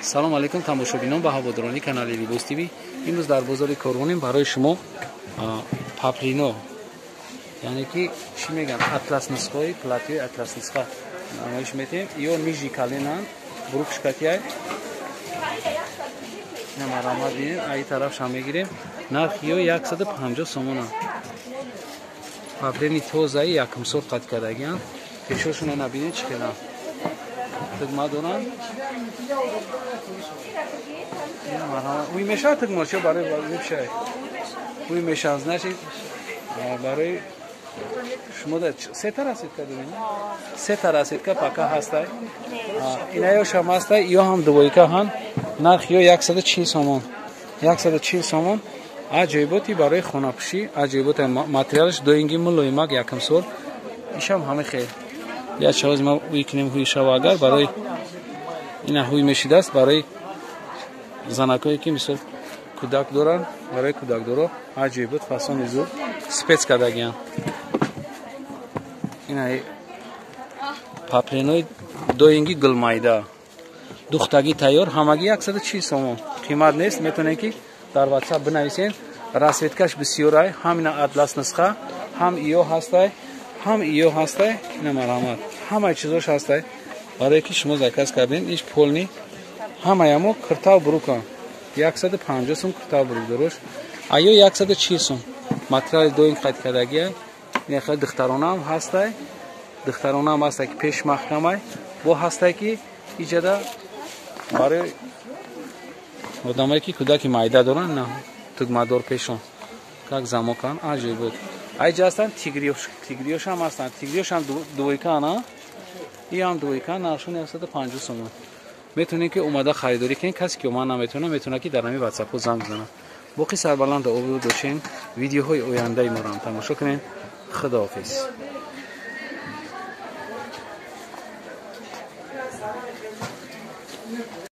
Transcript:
Салом алейкум тамошобинон ба ҳаводорони канали Либос ТВ. Имрӯз дар бозори Корвонем барои шумо паплино, яъне ки чӣ мегӯянд, атлас нусхаҳои платиҳои атлас нусха намоиш метиҳем. Ё нижи каленанд, брукшкатияй. Марҳамат бинед, аи тарафшам мегирем. Нархи ё 150 сомона. Паплини тозаи якумсор қад кардагианд. Пешошона набинед чӣ хеланд. Тугма доранд. Уй мешавад тугма чо барои вебшай? Уй мешавад, значит барои шумо сета расидка дорем? Сета расидка пака ҳастай. Инаёшам ҳастай, ё ҳам двойка ҳан. Нарх ё 140 сомон. 140 сомон. Аҷоиботи барои хонапӯшӣ, аҷоиботи материалаш доинги мулоимак якумсор. Ишам ҳама хел. Я чавоз ма уй кунем ҳуй шава агар барои ина ҳуй мешидааст барои занакое ки мисол кӯдак доранд, барои кӯдакдоро аҷоибот фасони зур спец кардагианд. Ина паплинои доинги гулмайда духтагӣ тайёр, ҳамагӣ 140 сомон. Қимат нест, метавонед ки дар WhatsApp бинависед. Расветкаш бисёрай, ҳам ина атлас нусха, ҳам иё ҳастай, ҳам иё ҳастай. Ина марҳамат, ҳамаи чизош ҳастай барое ки шумо заказ кардем. Иш полни ҳамаямо киртав брука 150 сум киртав брук дорош, аё 140 сум. Материали доин қайд кардагия. Ина хеле духтаронаам ҳастай, духтаронаам ҳастай ки пеш маҳкамай, бо ҳастай ки иҷада барои одамое ки кӯдаки майда доранд, на тугмадор пешон как замокан аҷоибот. Айҷа ҳастанд тигриёш, тигриёшам ҳастанд, тигриёшам двойкаан, а иам двойка, нархшон 150 сомон. Метавонед ки омада харидорӣ кунед. Касе ки омада наметавонад, метавонад ки дар ҳамин ватсапҳо занг бизанад. Боқӣ сарбаланд обрӯ дошен. Видеоҳои ояндаи моро ҳам тамошо кунед. Худоҳофиз.